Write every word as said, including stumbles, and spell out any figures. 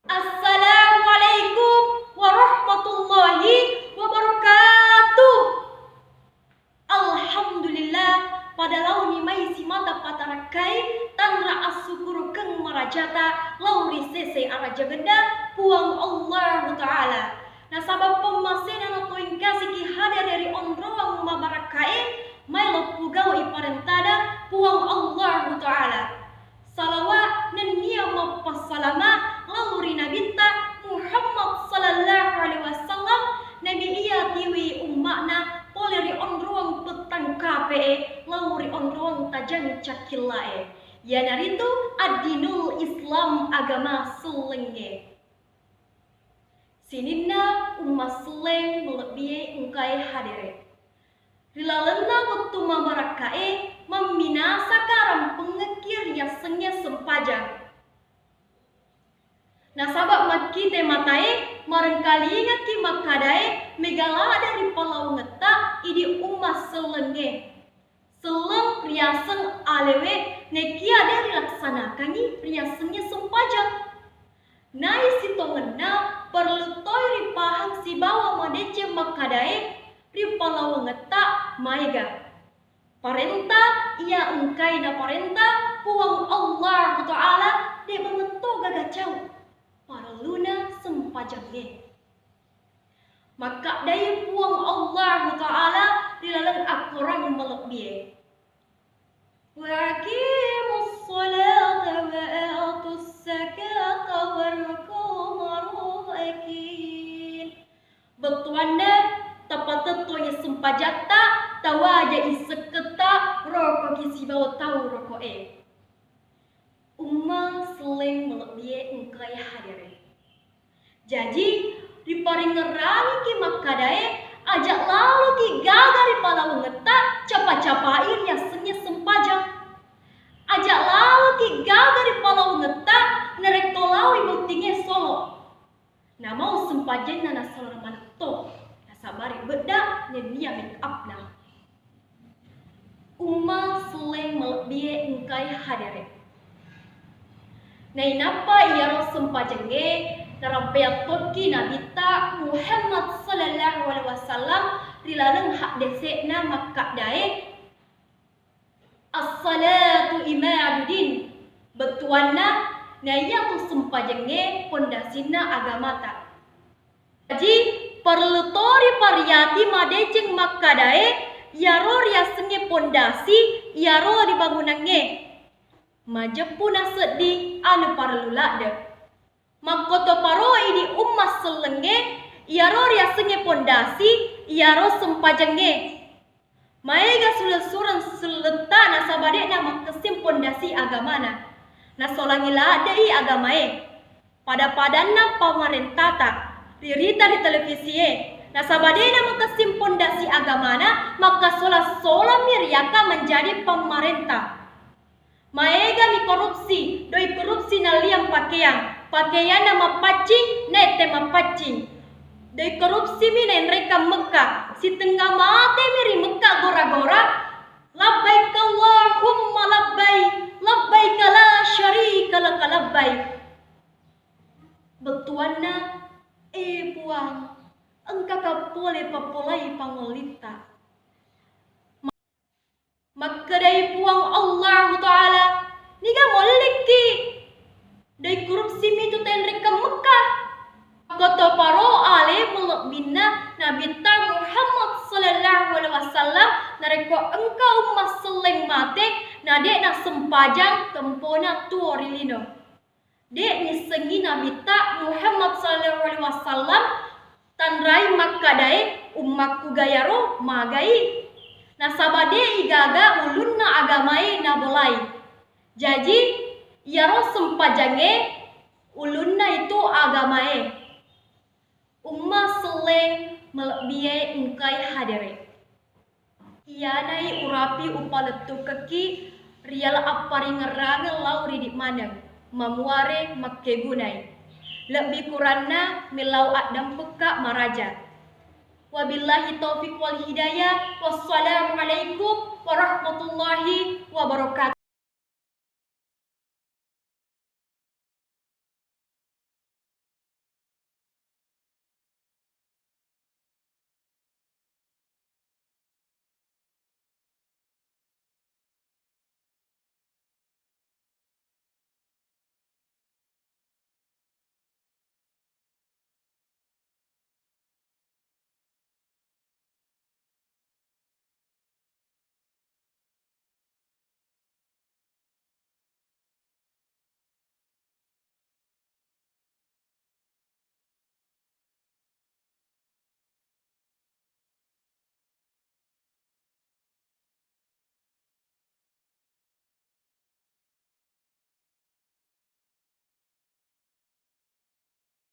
Assalamualaikum warahmatullahi wabarakatuh. Alhamdulillah, pada laoni mai simata patarakkai tanra assukurukeng marajata lao ri sese arajangenna Puang Allahu Ta'ala. Nasaba pemmasena natoengkasiki hadere ri onroang mabarakkae, maelo pugau'i parentana Puang Allahu Ta'ala. Salawat nennia mappassalama lao ri Nabitta Muhammad sallallahu alaihi wasallam, Nabi iya tiwi umma'na pole ri onroang pettang kape'e lao ri onroang tajang cakkilla'e, iyanaritu addinul Islam, agama sellengnge. Sininna umma selleng malebbie engkae hadere. Ri lalenna wettu mabarakkae, mamminasaka rampengngekki riassengnge sempajang. Nasaba makkite matae, marengkalingekki makkadae mega ladde ripalawengetta idi umma sellengnge. Selleng riaseng alewe, nekia de rilaksanakangngi riasengnge sempajang. Naisitongenna parellu toi ripahang sibawa madeceng makkadae ripalawengetta maega. Parenta iya engkai naparenta Puang Allahu Ta'ala, de mangetto gaga cau parelluna sempajangnge. Makkaddai Puang Allahu Ta'ala ri laleng akkorang malebbie, "Wa aqimus salata wa atus zakata warka'u ma'ar raki'in." Bettuanna, tapatettongi sempajatta, tawajai sekketta, rokoki sibawa tau roko'e. Umma selleng malebbie engkai hadere. Jaji, riparingerrangiki makkadae, aja laloki gaga ripalawengetta, capa-capai riassengnge sempajang. Aja laloki gaga ripalawengetta narekko laoi bottingnge solo. Namau sempajenna nasalor manetto, nasabari bedda nennia make up-na. Umma selleng malebbie engkai hadere. Nainappa iyaro sempajengnge narampeyang tokki Nabitta Muhammad sallallahu alaihi wasallam ri laleng haddese'na makkaddae, "As-salatu imaduddin." Bettuanna, naiyatu sempajengnge pondasinna agamata. Jaji, parellu to ripariyati madeceng makkadae, iyaro riasengnge pondasi, iyaro ri bangunangnge. Majeppu nasedding anu parellu ladde. Makkotoparo idi umma sellengnge, iyaro riasengnge pondasi, iyaro sempajengnge. Maega suleng-suleng selletta nasaba de'na makkessing pondasi agamana. Nasolangi ladde'i agamae. Pada-padanna pamarentata, ririta ri televisie, nasaba de'na makkessing pondasi agamana, makkasola-solami riaka menjadi pamarenta. Maegami korupsi, doi korupsi nalliang pakeang, pakeanna mappaccing, naette mappaccing. Doi korupsimi naenrekang Mekka, sitengnga matemi ri Mekka gora-gora, "Labbaik Allahumma labbaik, labbaik la syarika laka labbaik." Bettuanna, "E Puang, engkaka pole pappolai pangellitta." Makkedai Puang Allahu Ta'ala, "Niga mollikki? Doi korupsimi tu tenrekkeng Mekka." Makkotoparo ale malebbinna Nabitta Muhammad sallallahu alaihi wasallam, narekko engka umma selleng mate, na de'na sempajang tempona tuo ri lino. De' nissengngi Nabitta Muhammad sallallahu alaihi wasallam tanrai makkadae, "Ummakku gayaro magai." Nasaba de'i gaga ulunna agamae nabolai. Jaji, iyaro sempajangnge ulunna itu agamae. Umma selleng malebbie engkai hadere. Iyanai urapi upalettukekki ri yala apparingerrangeng lao ridi maneng, mamuare makkegunai. Lebbi kuranna millau addampekka maraja. Wabillahi taufiq wal hidayah. Wassalamualaikum warahmatullahi wabarakatuh.